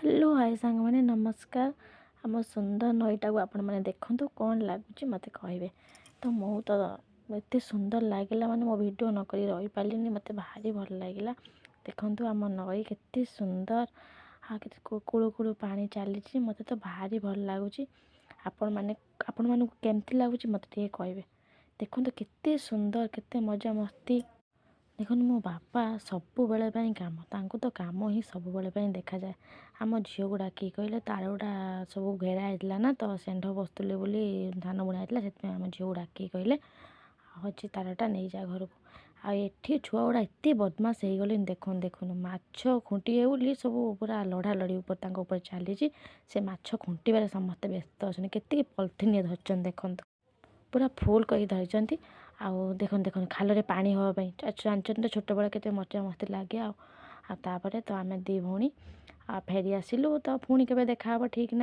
Hello hi ସାଙ୍ଗମାନେ, ନମସ୍କାର। ଆମ ସୁନ୍ଦର ନଈଟାକୁ ଆପଣମାନେ ଦେଖନ୍ତୁ, କ'ଣ ଲାଗୁଛି ମୋତେ କହିବେ ତ। ମୁଁ ତ ଏତେ ସୁନ୍ଦର ଲାଗିଲା, ମାନେ ମୋ ଭିଡ଼ିଓ ନ କରି ରହିପାରିଲିନି। ମୋତେ ଭାରି ଭଲ ଲାଗିଲା। ଦେଖନ୍ତୁ ଆମ ନଈ କେତେ ସୁନ୍ଦର ଆଉ କେତେ କୁଳୁ କୁଳୁ ପାଣି ଚାଲିଛି। ମୋତେ ତ ଭାରି ଭଲ ଲାଗୁଛି। ଆପଣମାନେ, ଆପଣମାନଙ୍କୁ କେମିତି ଲାଗୁଛି ମୋତେ ଟିକେ କହିବେ। ଦେଖନ୍ତୁ କେତେ ସୁନ୍ଦର, କେତେ ମଜା ମସ୍ତି। ଦେଖନ୍ତୁ, ମୋ ବାପା ସବୁବେଳେ ପାଇଁ କାମ, ତାଙ୍କୁ ତ କାମ ହିଁ ସବୁବେଳେ ପାଇଁ ଦେଖାଯାଏ। ଆମ ଝିଅକୁ ଡାକିକି କହିଲେ, ତାର ଗୁଡ଼ା ସବୁ ଘେରା ହେଇଥିଲା ନା ତ, ଷେଣ୍ଢ ବସୁଥିଲେ ବୋଲି ଧାନ ବୁଣା ହେଇଥିଲା। ସେଥିପାଇଁ ଆମ ଝିଅକୁ ଡାକିକି କହିଲେ, ହେଉଛି ତାରଟା ନେଇଯା ଘରକୁ। ଆଉ ଏଠି ଛୁଆ ଗୁଡ଼ା ଏତେ ବଦମାସ ହେଇଗଲେଣି। ଦେଖନ୍ତୁ ଦେଖନ୍ତୁ, ମାଛ ଖୁଣ୍ଟିବେ ବୋଲି ସବୁ ପୁରା ଲଢ଼ା ଲଢ଼ି ଉପରେ ତାଙ୍କ ଉପରେ ଚାଲିଛି। ସେ ମାଛ ଖୁଣ୍ଟିବାରେ ସମସ୍ତେ ବ୍ୟସ୍ତ ଅଛନ୍ତି। କେତିକି ପଲିଥିନ୍ ଧରିଛନ୍ତି ଦେଖନ୍ତୁ, ପୁରା ଫୁଲ୍ କରିକି ଧରିଛନ୍ତି। ଆଉ ଦେଖନ୍ତୁ ଦେଖନ୍ତୁ, ଖାଲରେ ପାଣି ହେବା ପାଇଁ ଜାଣିଛନ୍ତି ତ, ଛୋଟବେଳେ କେତେ ମଜାମସ୍ତି ଲାଗେ। ଆଉ ତାପରେ ତ ଆମେ ଦୁଇ ଭଉଣୀ ଆଉ ଫେରି ଆସିଲୁ। ତ ପୁଣି କେବେ ଦେଖାହେବ ଠିକ୍ ନାହିଁ।